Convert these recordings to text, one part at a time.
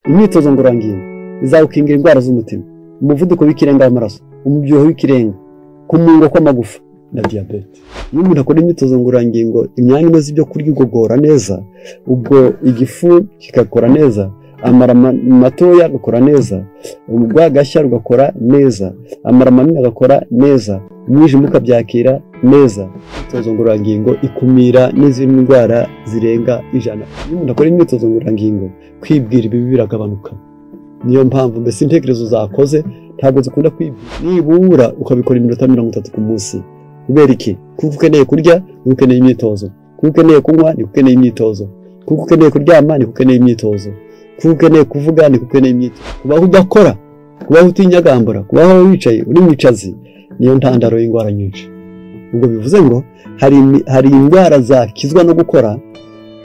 Imyitozo ngororangingo izagukingira indwara z'umutima, umuvuduko w'ikirenga w'amaraso, umubyibuho w'ikirenga, kumungwa kw'amagufa na diyabete. Iyo umuntu akora imyitozo ngororangingo, imyanya inoze ibyo kurya igogora neza, ubwo igifu kigakora neza, amara matoya agakora neza, urwagashya rugakora neza, amara manini agakora neza, umwijima ukabyakira neza. Imyitozo ngororangingo ikumira n'izindi ndwara zirenga 100. Iyo umuntu akora imyitozo ngororangingo, kwibwira ibibi biragabanuka. Niyo mpamvu mbese intekerezo zakoze ntabwo zikunda kwibwira. Nibura ukabikora iminota 30 ku munsi. Kubera iki? Kuko ukeneye kurya, niko ukeneye imyitozo. Kuko ukeneye kunywa, niko ukeneye imyitozo. Kuko ukeneye kuryama, niko ukeneye imyitozo. Kuko ukeneye kuvuga, niko ukeneye imyitozo. Kubaho udakora, kubaho utinyagambura, kubaho wicaye uri mwicazi, niyo ntandaro y'indwara nyinshi. Ubwo bivuze ngo hari indwara zakizwa no gukora,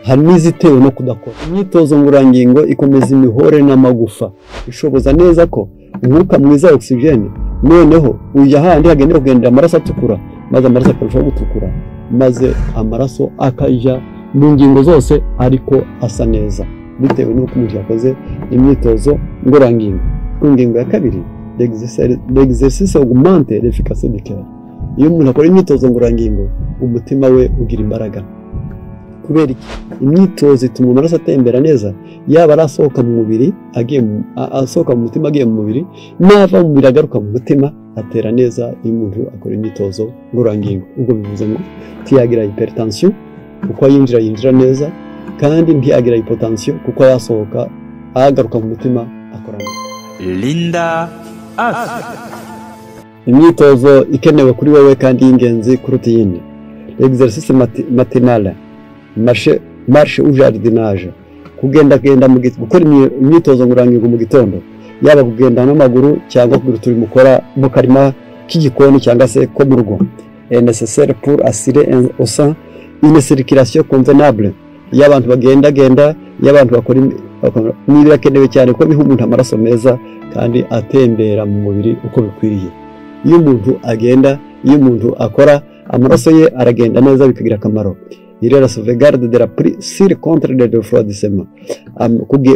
hari n'izitewe no kudakora. Imyitozo ngororangingo ikomeza imihore n'amagufa, ishoboza neza ko umwuka mwiza wa oxygene noneho ujya handi hagenewe kugendera amaraso atukura, maze amaraso akarushaho gutukura, maze amaraso akajya mu ngingo zose ariko asa neza, bitewe n'uko umuntu yakoze imyitozo ngororangingo. Ku ngingo ya kabiri, l'exercice augmente l'efficacité du cœur. Iyo umuntu akora imyitozo ngororangingo, umutima we ugira imbaraga. Kubera iki? Imyitozo ituma amaraso atembera neza, yaba arasohoka mu mubiri agiye asohoka mu mutima agiye mu mubiri, n'ava mu mubiri agaruka mu mutima, atera neza iyo umuntu akora imyitozo ngororangingo. Ubwo bivuze ngo ntiyagira hypertension kuko yinjira neza, kandi ntiyagira hypotension kuko yasohoka agaruka mu mutima akora neza. Linda Afya. Imyitozo ikenewe kuri wewe kandi y'ingenzi kuruta iyindi. L'exercice matinal, marche ou jardinage, kugendagenda gukora imyitozo ngororangingo mu gitondo, yaba kugenda n'amaguru cyangwa kugira uturimo ukora mu karima k'igikoni cyangwa se ko mu rugo. Est nécessaire pour assurer au sang une circulation convenable. Iyo abantu bagendagenda, iyo abantu bakora, ni birakenewe cyane ko biha umuntu amaraso meza kandi atembera mu mubiri uko bikwiriye. Iyo umuntu agenda, iyo umuntu akora, amaraso ye aragenda neza, bikagira akamaro. Il est la sauvegarde de la prise contre le refroidissement.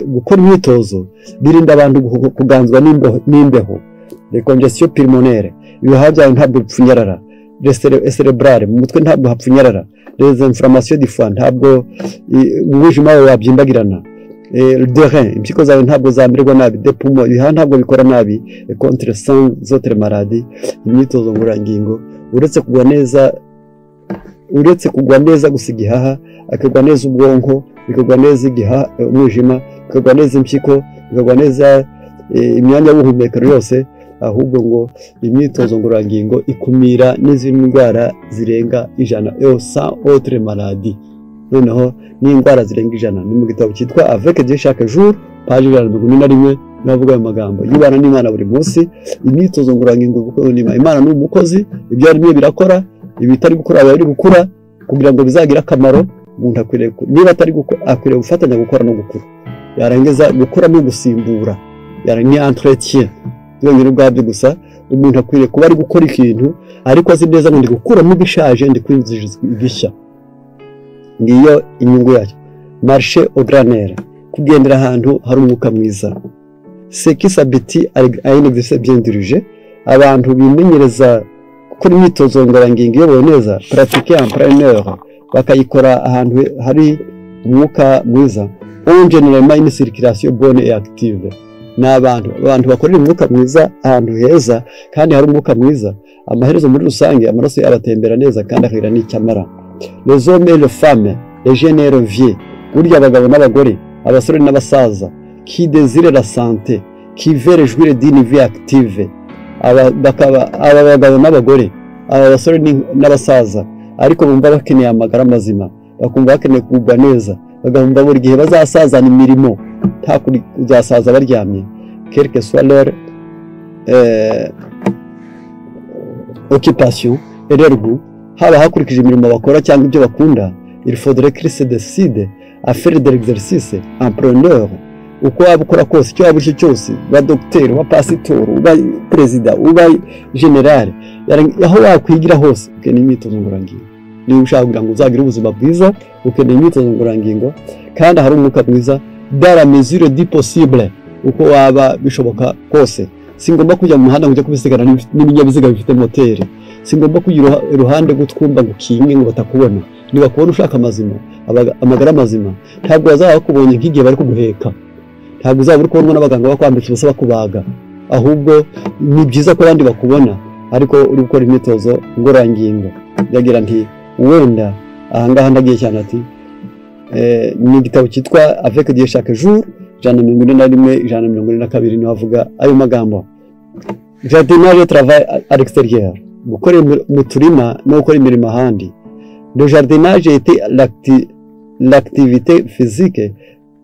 Gukora imyitozo birinda abantu kuganzwa n'imbeho. Les congestions pulmonaires, ibihaha byawe ntabwo bipfunyarara. Les cérébrales, mu mutwe ntabwo hapfunyarara. Les inflammations du foie, ntabwo umwijima wawe wabyimbagirana. De rein, impyiko zawe ntabwo zamererwa nabi. De poumon, ibihaha ntabwo bikora nabi. Contre 100 autres maladies. Imyitozo ngororangingo uretse kugwa neza gusa igihaha, akagwa neza ubwonko, bikagwa neza igihaha, umwijima, bikagwa neza impyiko, bikagwa neza imyanya y'ubuhumekero yose, ahubwo ngo imyitozo ngororangingo ikumira n'izindi ndwara zirenga 100, et 100 autres maladies. Noneho n'indwara zirenga 100. Ni mu gitabo cyitwa Avec Dieu chaque jour, page 141, navuga ayo magambo. Iyo ubana n'Imana buri munsi, imyitozo ngororangingo, Imana ni umukozi, ibyo arimo birakora, ibitari gukora biba biri gukura kugira ngo bizagire akamaro. Umuntu akwiriye, niba atari gukora, akwiriye gufatanya gukora no gukura. Yarangiza gukura no gusimbura, ni entretien byonyine ubwabyo gusa. Umuntu akwiriye kuba ari gukora ikintu ariko azi neza ngo ndi gukuramo igishaje, ndi kwinjiza igishya. Ngiyo inyungu yacyo. Marche au grand air, kugendera ahantu hari umwuka mwiza. Ceux qui s'habituent à un exercice bien dirigé, abantu bimenyereza gukora imyitozo ngororangingo iyobowe neza, pratiqué en plein air, bakayikora ahantu hari umwuka mwiza, ont généralement une circulation bonne et active. Ni abantu bakorera umwuka mwiza ahantu heza kandi hari umwuka mwiza, amaherezo muri rusange amaraso yabo atembera neza kandi akagira n'icyo amara. Les hommes et les femmes, les jeunes et les vieux, burya abagabo n'abagore, abasore n'abasaza, qui désirent la santé, qui veulent jouir d'une vie active, aba bagabo n'abagore, aba basore n'abasaza, ariko bumva bakeneye amagara mazima, bakumva bakeneye kugubwa neza, bagahumva buri gihe bazasazana imirimo, nta kuzasaza baryamye, quelle que soit leur occupation et leur goût, haba hakurikije imirimo bakora cyangwa ibyo bakunda, il faudrait qu'ils se décident à faire de l'exercice en plein air. Uko waba ukora kose, icyo waba uri cyose, uba dogiteri, uba pasitori, uba perezida, uba generale, aho wakwigira hose ukeneye imyitozo ngororangingo. Niba ushaka kugira ngo uzagire ubuzima bwiza, ukeneye imyitozo ngororangingo kandi hari umwuka mwiza. Dans la mesure du possible, uko waba bishoboka kose. Si ngomba kujya mu muhanda ngo ujye kubisigana n'ibinyabiziga bifite moteri, si ngomba kujya iruhande gutwumba ngo ukinge ngo batakubona. Nibakubona ushaka amazima, amagara mazima, ntabwo bazaba bakubonye nk'igihe bari kuguheka, ntabwo uzaba uri kubonwa n'abaganga bakwambika ubusa bakubaga. Ahubwo ni byiza ko abandi bakubona ariko uri gukora imyitozo ngororangingo. Yagira nti wenda ahangaha ndagiye cyane, ati ni igitabo cyitwa Avec Dieu chaque jour, 141, 142, niho avuga ayo magambo. Jardinage, travail à l'extérieur, gukora mu turima no gukora imirimo ahandi. Le jardinage était l'activité physique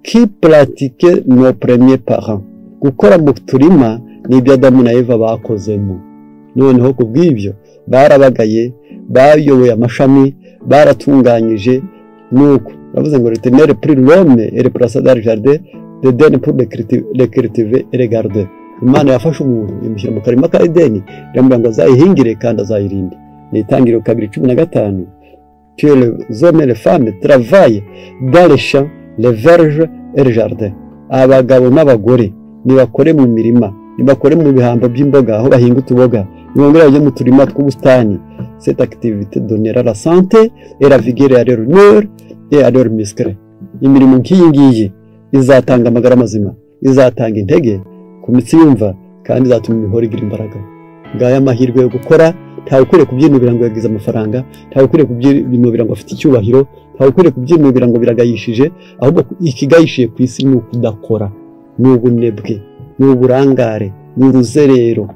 qui pratiquaient nos premiers parents. Gukora mu turima ni ibyo Adamu na Eva bakozemo. Noneho ku bw'ibyo barabagaye, bayoboye amashami, baratunganyije. Nuko bavuze ngo l'Éternel prit l'homme et le plaça dans le jardin d'Éden pour le cultiver et le garder. Imana yafashe umuntu imushyira mu karima ka Edeni, iramubwira ngo azayihingire kandi azayirinde. Ni Itangiriro 2:15. Que les hommes et les femmes travaillent dans les champs, les verges et les jardins. Abagabo n'abagore nibakore mu mirima, nibakore mu bihambo by'imboga aho bahinga utuboga, nibongere bajye mu turima tw'ubusitani. Cette activité donnera la santé et la vigueur à leur nerf et à leur muscle. Imirimo nk'iyi ngiyi izatanga amagara mazima, izatanga intege ku mitsi yumva, kandi izatuma imihoro igira imbaraga. Ngaya amahirwe yo gukora. Ntawe ukwiriye kubyinubira ngo yagize amafaranga, ntawe ukwiriye kubyinubira ngo afite icyubahiro, ntawe ukwiriye kubyinubira ngo biragayishije. Ahubwo ikigayishiye ku isi ni ukudakora, ni ubunebwe, ni uburangare, ni uruzerero.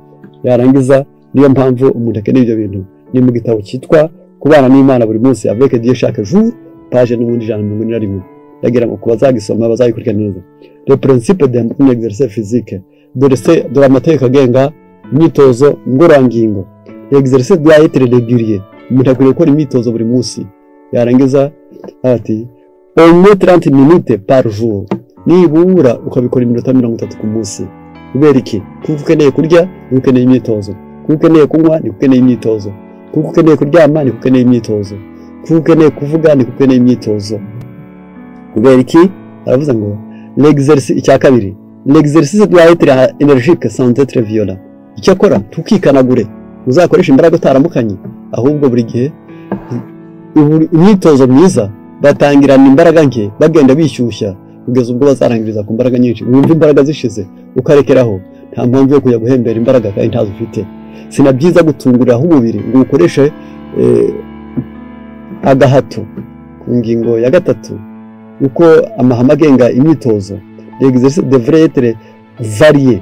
Yarangiza, niyo mpamvu umuntu akeneye ibyo bintu. Ni mu gitabo cyitwa Kubana n'Imana buri munsi, Avec Dieu chaque jour, page n'ubundi 141. Ndagira ngo ku bazagisoma bazayikurikira neza. Le principe d'un bon exercice physique, dore se, dore amategeko agenga imyitozo ngororangingo. L'exercice doit être régulier. Umuntu akwiriye gukora imyitozo buri munsi. Yarangiza ati au moins 30 minutes par jour, nibura ukabikora iminota 30 ku munsi. Kubera iki? Kuko ukeneye kurya niko ukeneye imyitozo, kuko ukeneye kunywa niko ukeneye imyitozo, kuko ukeneye kuryama niko ukeneye imyitozo, kuko ukeneye kuvuga niko ukeneye imyitozo. Kubera iki? Aravuze ngo l'exercice, icya kabiri, l'exercice doit être énergique sans être violent. Icyakora tukikanagure, uzakoresha imbaraga utaramukanye, ahubwo buri gihe imyitozo myiza batangirana imbaraga nke, bagenda bishyushya kugeza ubwo bazarangiriza ku mbaraga nyinshi. Wumva imbaraga zishize ukarekeraho. Nta mpamvu yo kujya guhembera imbaraga kandi ntazo ufite. Sina byiza gutunguriraho umubiri ngo ukoreshe agahato. Ku ngingo ya gatatu, uko amahame agenga imyitozo: l'exercice devrait être varié.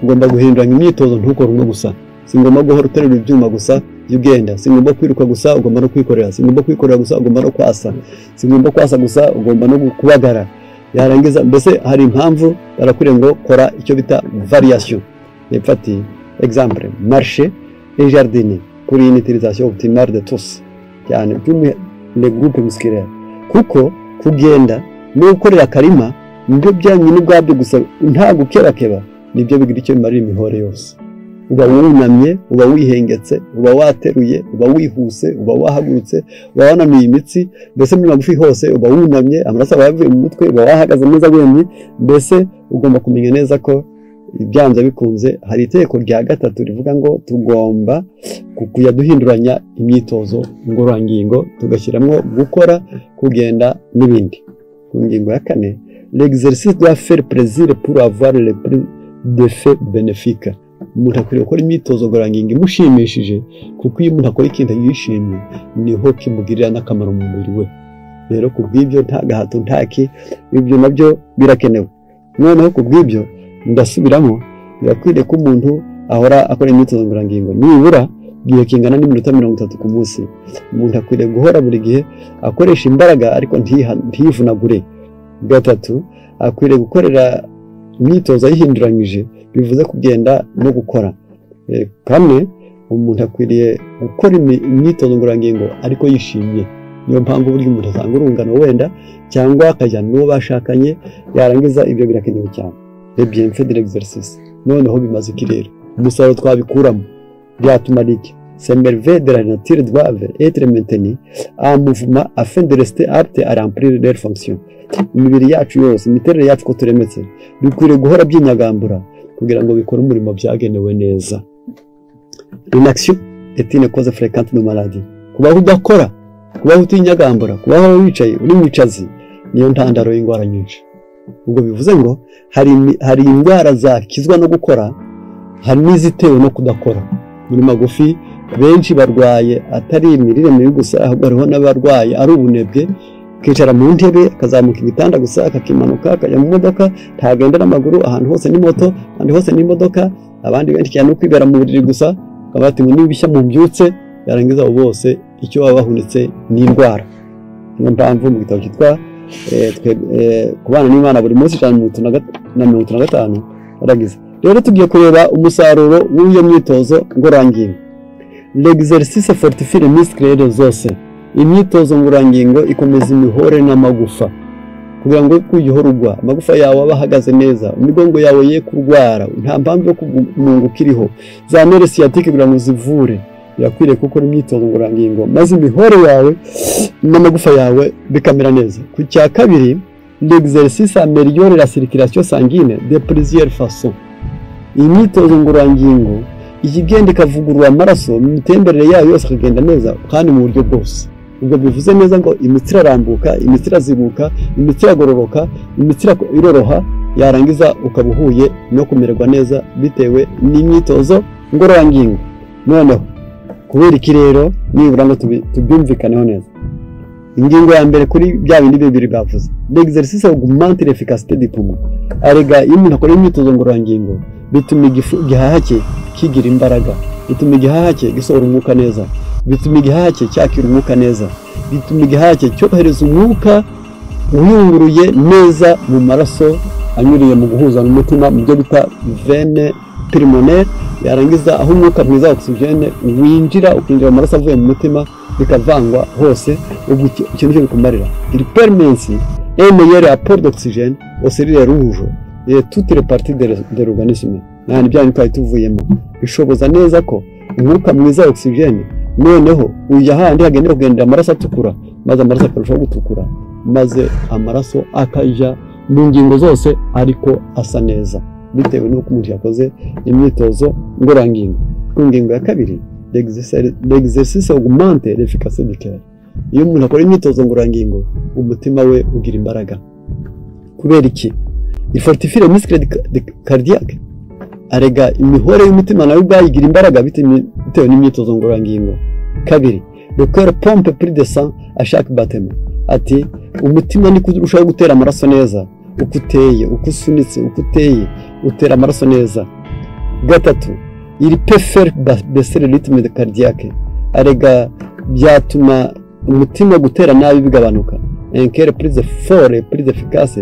Ugomba guhinduranya imyitozo, ntukore umwe gusa. Si ngomba guhora uterura ibyuma gusa jya ugenda, si ngomba kwiruka gusa, ugomba no kwikorera, si ngomba kwikorera gusa, ugomba no kwasa, si ngomba kwasa gusa, ugomba no kubagara. Yarangiza, mbese hari impamvu barakwiriye ngo kora icyo bita variation. Hepfo ati exemple, marcher et jardiner pour une utilisation optimale de tous, cyane les groupes musculaires. Kuko kugenda no gukorera akarima nibyo byanyine ubwabyo gusa, nta gukebakeba, nibyo bigira icyo bimarira imihore yose. Uba wunamye, uba wihengetse, uba wateruye, uba wihuse, uba wahagurutse, uba wananuye imitsi, mbese muri magufi hose uba wunamye, amaraso aba yavuye mu mutwe, uba wahagaze neza wemye. Mbese ugomba kumenya neza ko byanze bikunze hari itegeko rya gatatu rivuga ngo tugomba kujya duhinduranya imyitozo ngororangingo, tugashyiramo gukora, kugenda n'ibindi. Ku ngingo ya kane, l'exercice doit faire plaisir pour avoir le plus d'effets bénéfiques. Umuntu akwiriye gukora imyitozo ngororangingo imushimishije, kuko iyo umuntu akora ikintu yishimye niho kimugirira n'akamaro mu mubiri we. Rero ku bw'ibyo nta gahato, ntaki, ibyo nabyo birakenewe. Noneho ku bw'ibyo ndasubiramo, birakwiriye ko umuntu ahora akora imyitozo ngororangingo nibura igihe kingana n'iminota 30 ku munsi. Umuntu akwiriye guhora buri gihe akoresha imbaraga ariko ntiyivunagure. Gatatu, akwiriye gukorera imyitozo ayihinduranyije, bivuze kugenda no gukora. Kane, umuntu akwiriye gukora imyitozo ngororangingo ariko yishimye. Niyo mpamvu burya umuntu asanga urungano wenda cyangwa akajyana n'uwo bashakanye. Yarangiza, ibyo birakenewe cyane. Les bienfaits de l'exercice. Noneho bimaze iki rero? Umusaruro twabikuramo byatumara iki? Ces merveilles de la nature doivent être maintenues en mouvement afin de rester aptes à remplir leurs fonctions. Imibiri yacu yose, imiterere yacu ko turemetse, bikwiriye guhora byinyagambura kugira ngo bikore umurimo byagenewe neza. L'inaction est une cause fréquente de maladie. Kubaho udakora, kubaho utinyagambura, kubaho wicaye uri mwicazi, niyo ntandaro y'indwara nyinshi. Ubwo bivuze ngo hari indwara zakizwa no gukora, hari n'izitewe no kudakora. Muri magufi, benshi barwaye atari imirire mibi gusa, ahubwo hariho n'abarwaye ari ubunebwe, akicara mu ntebe akazamuka igitanda gusa, akakimanuka akajya mu modoka, ntagenda n'amaguru, ahantu hose ni moto, ahandi hose ni imodoka. Abandi benshi cyane no kwibera mu buriri gusa, bakaba bati ngo nibishya mu mbyutse, yarangiza abo bose icyo baba bahunitse ni indwara. Niyo mpamvu mu gitabo cyitwa kubana n'Imana buri munsi 155 aragize. Rero tugiye kureba umusaruro w'iyo myitozo ngororangingo. L'exercice fortifie les muscles et les os. Imyitozo ngororangingo ikomeza imihore n'amagufa kugira ngo kuyihora ugwa, amagufa yawe aba ahagaze neza, imigongo yawe ye kurwara, nta mpamvu yo kumunguka iriho. Za nerfs sciatiques kugira ngo zivure, birakwiriye gukora imyitozo ngororangingo maze imihore yawe n'amagufa yawe bikamera neza. Ku cya kabiri, l'exercice améliore la circulation sanguine de plusieurs façons. Iyi myitozo ngororangingo ikigenda ikavugurura amaraso, imitemberere yayo yose akagenda neza kandi mu buryo bwose. Ubwo bivuze neza ngo imitsi irarambuka, imitsi irazibuka, imitsi iragororoka, imitsi iroroha, yarangiza ukaba uhuye no kumererwa neza bitewe n'imyitozo ngororangingo. Noneho kubera iki rero nibura ngo tubyumvikaneho neza, ingingo ya mbere kuri bya bindi bibiri bavuze, l'exercice augmente l'efficacité du poumon. Arega iyo umuntu akora imyitozo ngororangingo bituma igihaha cye kigira imbaraga, bituma igihaha cye gisohora umwuka neza, bituma igihaha cye cyakira umwuka neza, bituma igihaha cye cyohereza umwuka uyunguruye neza mu maraso anyuriye mu guhuza n'umutima mu byo bita veine pulmonaire, yarangiza aho umwuka mwiza wa oxygène winjira ukinjira mu maraso avuye mu mutima bikavangwa hose. Ubwo icyo nicyo bikumarira. Il permet un meilleur apport d'oxygène aux cellules rouges et toutes les parties de l'organisme. Nta bya twari tuvuyemo, bishoboza neza ko umwuka mwiza wa oxygène noneho ujya handi hagenewe kugendera amaraso atukura, maze amaraso akarushaho gutukura, maze amaraso akajya mu ngingo zose ariko asa neza bitewe n'uko umuntu yakoze imyitozo ngororangingo. Ku ngingo ya kabiri, l'exercice augmente l'efficacité du cœur. Iyo umuntu akora imyitozo ngororangingo umutima we ugira imbaraga. Kubera iki? Il fortifie les muscles cardiaques. Arega imihore y'umutima nayo ubwayo igira imbaraga bitewe n'imyitozo ngororangingo. Kabiri, le cœur pompe plus de sang à chaque battement. Ati umutima ni kurushaho gutera amaraso neza uko uteye, uko usunitse, uko uteye utera amaraso neza. Gatatu, il peut faire baisser le rythme cardiaque. Arega byatuma umutima gutera nabi bigabanuka. Un cœur plus fort et plus efficace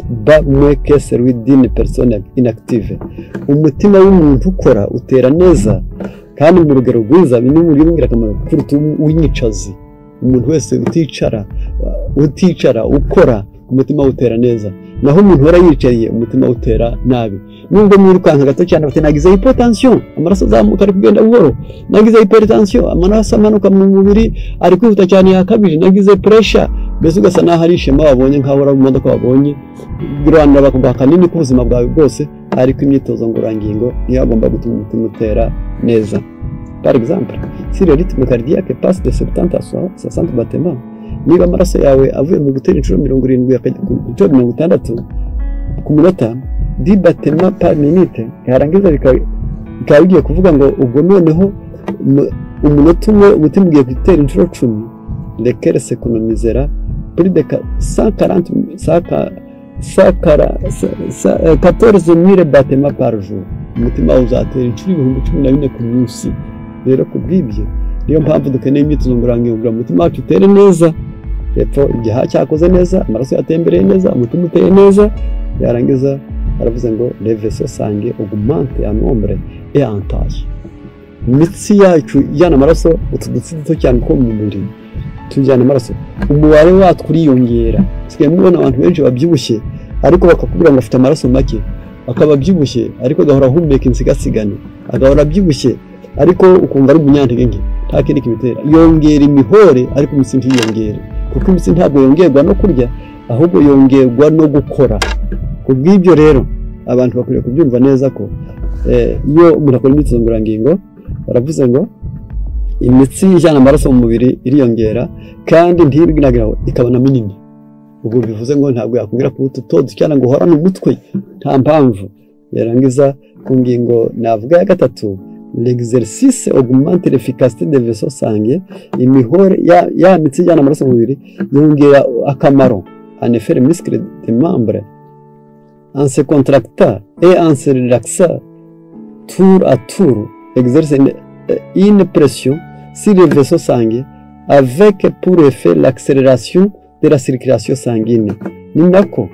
bat moins que celui d'une personne inactive. Umutima w'umuntu ukora utera neza kandi mu rugero rwiza, ni mu buryo bw'ingirakamaro kuruta uw'inyicazi. Umuntu wese uticara ukora, umutima utera neza, naho umuntu uhora yicariye umutima utera nabi. Nubwo mwirukanka gato cyane bati nagize hypotension, amaraso azamuka ari kugenda buhoro, nagize hypertension, amaraso amanuka mu mubiri ari kwihuta cyane yakabije, nagize pressure, mbese ugasa naho ari ishema wabonye, nkaho uri mu modoka wabonye, rwanda bakaguha kanini k'ubuzima bwawe bwose. Ariko imyitozo ngororangingo niyo agomba gutuma umutima utera neza. Par exemple, si le rythme cardiaque passe de 70 à 60 battements, niba amaraso yawe avuye mu gutera inshuro 70 akajya ku nshuro 60 ku munota, 10 battements par minute, yarangiza bikaba bigiye kuvuga ngo ubwo noneho umunota umwe umutima ugiye gutera inshuro 10, le cœur s'économisera plus de 140 14 000 battements par jour. Umutima uzatera inshuro 14,000 ku munsi. Rero ku bw'ibyo niyo mpamvu dukeneye imyitozo ngororangingo kugira ngo umutima wacu utere neza. Hepfo igihaha cyakoze neza, amaraso yatembereye neza, umutima uteye neza. Yarangiza aravuze ngo les vaisseaux sanguins augmentent en nombre et en taille. Imitsi yacu ijyana amaraso, utu dutsi duto cyane two mu mubiri tujyana amaraso, umubare watwo uriyongera. Usigaye mubona abantu benshi babyibushye ariko bakakubwira ngo afite amaraso make, akaba abyibushye ariko agahora ahumeka insigasigane, agahora abyibushye. Ariko ukumva ari umunyantege nke, nta kindi kibitera. Yongera imihore ariko imitsi ntiyongere, kuko imitsi ntabwo yongerwa no kurya, ahubwo yongerwa no gukora. Ku bw'ibyo rero abantu bakwiriye kubyumva neza ko iyo umuntu akora imyitozo ngororangingo, baravuze ngo imitsi ijyana amaraso mu mubiri iriyongera, kandi ntibinageraho ikaba na minini. Ubwo bivuze ngo ntabwo yakongera kuba ututodo cyane ngo uhorane umutwe, nta mpamvu. Yarangiza ku ngingo navuga ya gatatu, l'exercice augmente l'efficacité des vaisseaux sanguins. Imihore ya mitsi ijyana amaraso mu mubiri yongera akamaro. En effet, les muscles des membres, en se contractant et en se relaxant tour à tour, exercent une pression sur les vaisseaux sanguins avec pour effet l'accélération de la circulation sanguine. Ni nako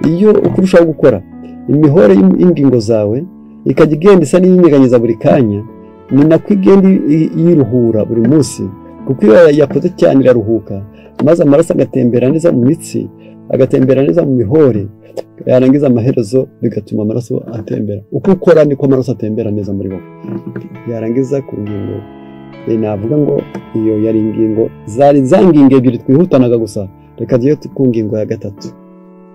iyo ukurushaho gukora, imihore y'ingingo zawe ikajya igenda isa n'iyinyeganyeza buri kanya, ni nako igenda yiruhura buri munsi, kuko iyo yakoze cyane iraruhuka, maze amaraso agatembera neza mu mitsi, agatembera neza mu mihore, yarangiza amaherezo bigatuma amaraso atembera. Uko ukora niko amaraso atembera neza muri wowe. Yarangiza ku ngingo navuga ngo iyo yari ingingo, zari za ngingo ebyiri twihutanaga gusa. Reka tujye ku ngingo ya gatatu.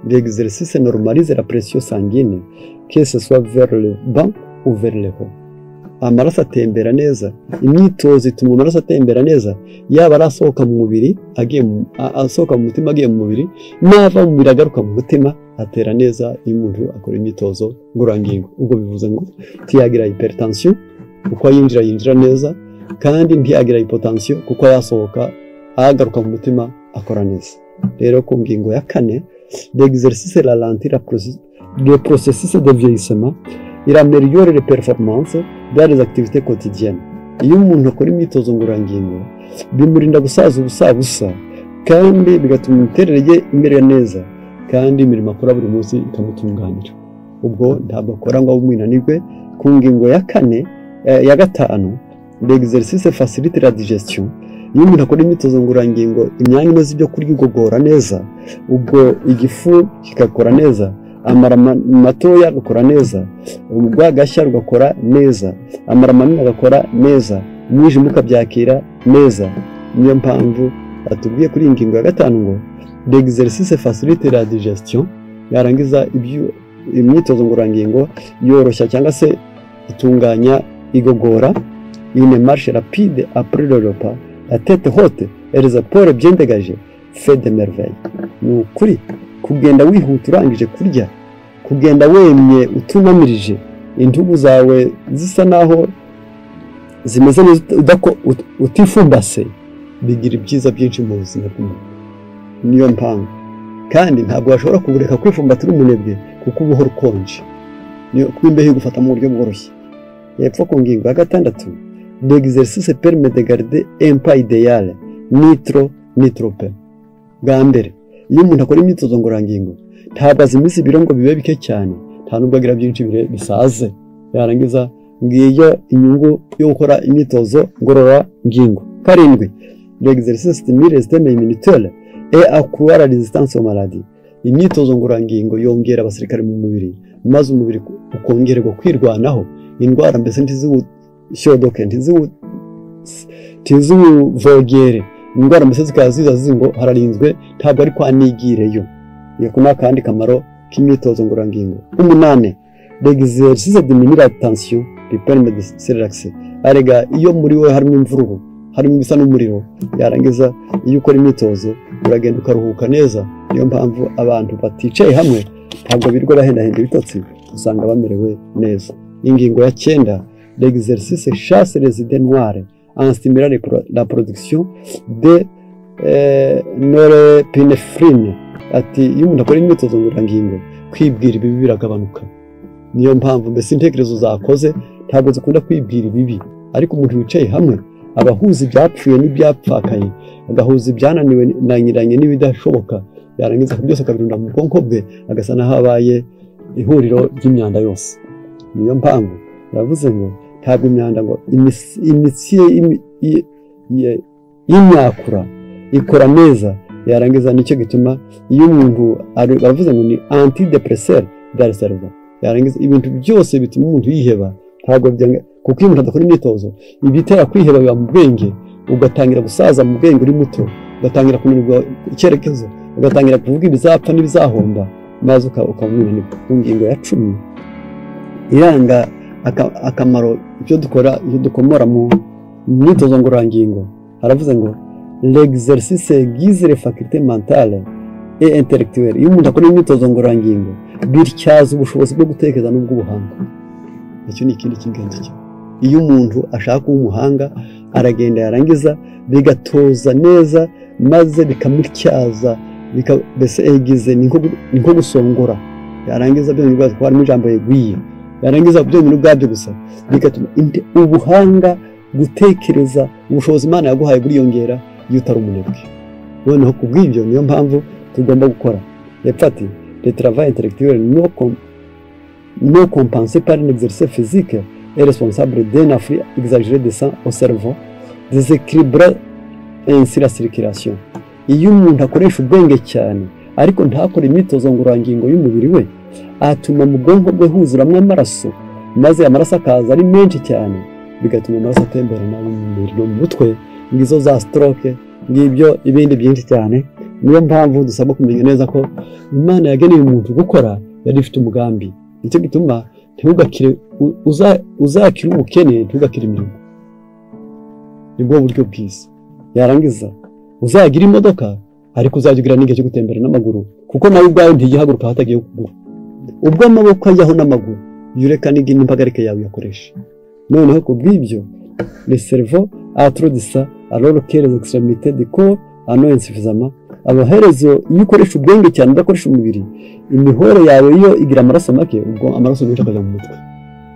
L'exercice normalise la pression sanguine, que ce soit vers le bas ou vers le haut. Amaraso atembera neza, imyitozo ituma amaraso atembera neza, yaba ari asohoka mu mubiri agiye asohoka mu mutima agiye mu mubiri, n'ava mu mubiri agaruka mu mutima, atera neza iyo umuntu akora imyitozo ngororangingo. Ubwo bivuze ngo ntiyagira hypertension kuko yinjira yinjira neza, kandi ntiyagira hypotension kuko yasohoka agaruka mu mutima akora neza. Rero ku ngingo ya kane, l'exercice ralentit le processus de vieillissement, il améliore les performances dans les activités quotidiennes. Iyo umuntu akora imyitozo ngororangingo bimurinda gusaza ubusabusa, kandi bigatuma imiterere ye imera neza, kandi imirimo akora buri munsi ikamutunganira. Ubwo ntabwo akora ngo abe umwinanirwe. Ku ngingo ya kane, ya gatanu, l'exercice facilite la digestion. Iyo umuntu akora imyitozo ngororangingo, imyanya inoze ibyo kurya igogora neza, ubwo igifu kigakora neza, amara matoya agakora neza, urwagashya rugakora neza, amara manini agakora neza, umwijima ukabyakira neza. Niyo mpamvu atubwiye kuri iyi ngingo ya gatanu ngo l'exercice facilite la digestion. Yarangiza ibyo imyitozo ngororangingo yoroshya cyangwa se itunganya igogora. Une marche rapide après le repas, la tête haute et les épaules bien dégagées, fait des merveilles. Ni ukuri, kugenda wihuta urangije kurya, kugenda wemye utunamirije, intugu zawe zisa naho zimeze neza, utifumbase, bigira ibyiza byinshi mu buzima bw'umuntu. Niyo mpamvu kandi ntabwo washobora kubureka kwifumbata uri umunebwe, kuko uba uhora ukonje, niyo kuba imbeho igufata mu buryo bworoshye. Hepfo ku ngingo ya gatandatu, l'exercice permet de garder un poids idéal, ni trop ni trop peu. Bwa mbere, iyo umuntu akora imyitozo ngororangingo ntabwo azimiza ibiro ngo bibe bike cyane, nta nubwo agira byinshi bisaze. Yarangiza ngiyo inyungu yo gukora imyitozo ngororangingo. Karindwi, l'exercice stimule le système immunitaire et accroît la résistance aux maladies. Imyitozo ngororangingo yongera abasirikare mu mubiri, maze umubiri ukongererwa kwirwanaho indwara, mbese ntiziwushodoke, ntiziwuvogere indwara, mbese zikaba ziza zizi ngo hararinzwe, ntabwo ari kwa nigireyo. Iyo ni akandi kamaro k'imyitozo ngororangingo. Umunane, l'exercice diminue la tension, lui permet de se relaxer. Arega iyo muri wowe harimo imvururu, harimo ibisa n'umuriro, yarangiza iyo ukora imyitozo uragenda ukaruhuka neza. Niyo mpamvu abantu baticaye hamwe ntabwo birirwa bahendahenda ibitotsi, usanga bamerewe neza. Ingingo ya cyenda, l'exercice chasse les idées noires en stimulant la production de norépinéphrine. Ati iyo umuntu akora imyitozo ngororangingo, kwibwira ibibi biragabanuka. Niyo mpamvu mbese intekerezo zakoze ntabwo zikunda kwibwira ibibi, ariko umuntu wicaye hamwe abahuza ibyapfuye n'ibyapfakaye, agahuza ibyananiwe nanyiranye n'ibidashoboka, yarangiza byose akabirunda mu bwonko bwe, agasa n'aho habaye ihuriro ry'imyanda yose. Niyo mpamvu baravuze ngo ntabwo imyanda, ngo imitsi y'imyakura ikora neza. Yarangiza nicyo gituma iyo umuntu, baravuze ngo ni antidépresseur dans le cerveau. Yarangiza ibintu byose bituma umuntu yiheba ntabwo. Kuko iyo umuntu adakora imyitozo, ibitera kwiheba biba mu bwenge, ugatangira gusaza mu bwenge uri muto, ugatangira kunanirwa icyerekezo, ugatangira kuvuga ibizapfa n'ibizahomba, maze ukaba umunanirwa. Ku ngingo ya 10 iranga akamaro ibyo dukora, ibyo dukomora mu myitozo ngororangingo, haravuze ngo l'exercice aiguise les facultés mentales et intellectuelles. Iyo umuntu akora imyitozo ngororangingo, bityaza ubushobozi bwo gutekereza n'ubw'ubuhanga. Icyo ni ikindi cy'ingenzi cyane. Iyo umuntu ashaka kuba umuhanga, aragenda yarangiza bigatoza neza, maze bikamutyaza, mbese aiguise ni nko gusongora, yarangiza byonyine ubwabyo, kuko harimo ijambo aiguille, yarangiza byonyine ubwabyo gusa bigatuma ubuhanga, gutekereza, ubushobozi Imana yaguhaye buriyongera iyo utari umunebwe. Noneho ku bw'ibyo niyo mpamvu tugomba gukora. Hepfo ati le travail intellectuel non compensé par un exercice physique est responsable d'un afflux exagéré de sang au cerveau, déséquilibrant ainsi la circulation. Iyo umuntu akoresha ubwenge cyane ariko ntakore imyitozo ngororangingo y'umubiri we, atuma mu bwonko bwe huzuramo amaraso, maze amaraso akaza ari menshi cyane, bigatuma amaraso atembera nabi mu mubiri no mu mutwe. Ngizo za stroke, ngibyo ibindi byinshi cyane. Niyo mpamvu dusabwa kumenya neza ko Imana yageneye umuntu gukora, yari ifite umugambi. Nicyo gituma ntugakire, uzakire ubukene, ntugakire imirimo, nibwo buryo bwiza. Yarangiza uzagira imodoka, ariko uzajya ugira n'igihe cyo gutembera n'amaguru, kuko nawe ubwawe ntigihaguruka hatagiye ukuguru. Ubwo amaboko ajyaho n'amaguru, jya ureka n'impagarike yawe uyakoresha. Noneho ku bw'ibyo, le cerveau a trop de sang alors que les extrémités du corps en ont insuffisamment. Amaherezo iyo ukoresha ubwenge cyane udakoresha umubiri, imihore yawe yo igira amaraso make, ubwo amaraso menshi akajya mu mutwe,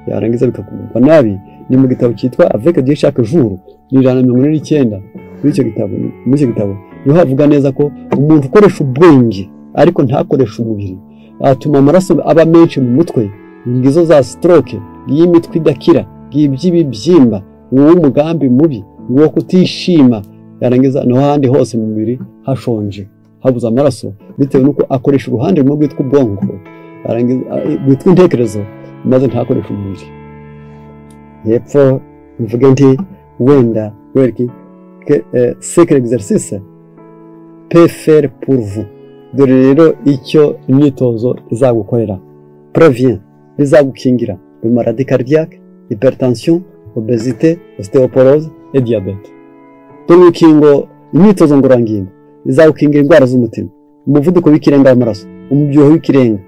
yarangiza bikakugwa nabi. Ni mu gitabo cyitwa Avec Dieu chaque jour, ni 149. Muri icyo gitabo niho havuga neza ko umuntu ukoresha ubwenge ariko ntakoreshe umubiri atuma amaraso aba menshi mu mutwe. Ngizo za stroke, ngiyi imitwe idakira, ngiyi iby'ibibyimba, nguwo umugambi mubi, nguwo kutishima. Yarangiza no handi hose mu mubiri hashonje, habuze amaraso, bitewe n'uko akoresha uruhande rumwe rwitwa ubwonko, yarangiza rwitwa intekerezo, maze ntakoreshe umubiri. Hepfo mvuge nti wenda kubera iki ce que l'exercice peut faire pour vous. Dore rero icyo imyitozo izagukorera: prévient, bizagukingira le maladie cardiaque, hypertension, obésité, ostéoporose et diabète. Dore urukingo, imyitozo ngororangingo izagukingira indwara z'umutima, umuvuduko w'ikirenga w'amaraso, umubyibuho w'ikirenga,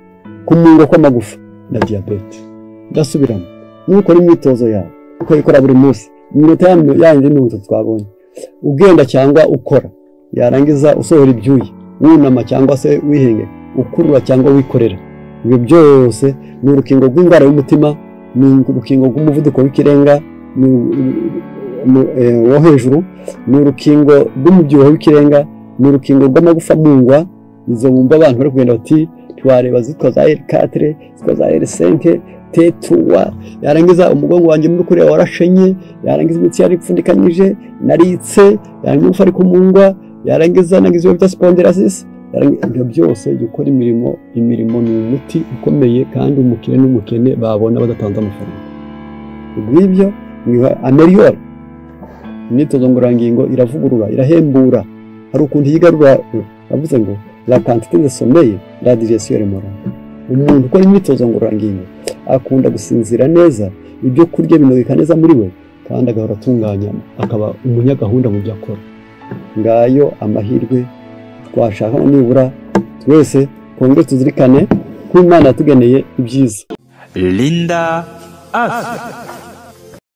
kumungwa kw'amagufa na diyabete. Ndasubiramo: nukora imyitozo yawe, ukayikora buri munsi iminota yandi 30 twabonye, ugenda cyangwa ukora, yarangiza usohora ibyuya, wunama cyangwa se wihenge, ukurura cyangwa wikorera, ibyo byose ni urukingo rw'indwara y'umutima, ni urukingo rw'umuvuduko w'ikirenga wo hejuru, ni urukingo rw'umubyibuho w'ikirenga, ni urukingo rw'amagufa mungwa. Izo wumva abantu bari kugenda bati ntiwareba zitwa za L4, zitwa za L5, T3, yarangiza umugongo wanjye muri kuriya warashenye, yarangiza imitsi yari ipfundikanyije naritse, yarangiza umufa ari kumungwa, yarangiza nagize ibyo bita spondylosis. Ibyo byose, jya ukora imirimo. Imirimo ni umuti ukomeye, kandi umukire n'umukene babona badatanze amafaranga. Ubw'ibyo améliore, imyitozo ngororangingo iravugurura, irahembura, hari ukuntu yigarura. Avuze ngo la quantité de sommeil, la digestion et le moral. Umuntu ukora imyitozo ngororangingo akunda gusinzira neza, ibyo kurya binogeka neza muri we, kandi agahora atunganya, akaba umunyagahunda mu byo akora. Ngayo amahirwe twashaka, nibura twese twongere tuzirikane ko Imana yatugeneye ibyiza. Linda Afya.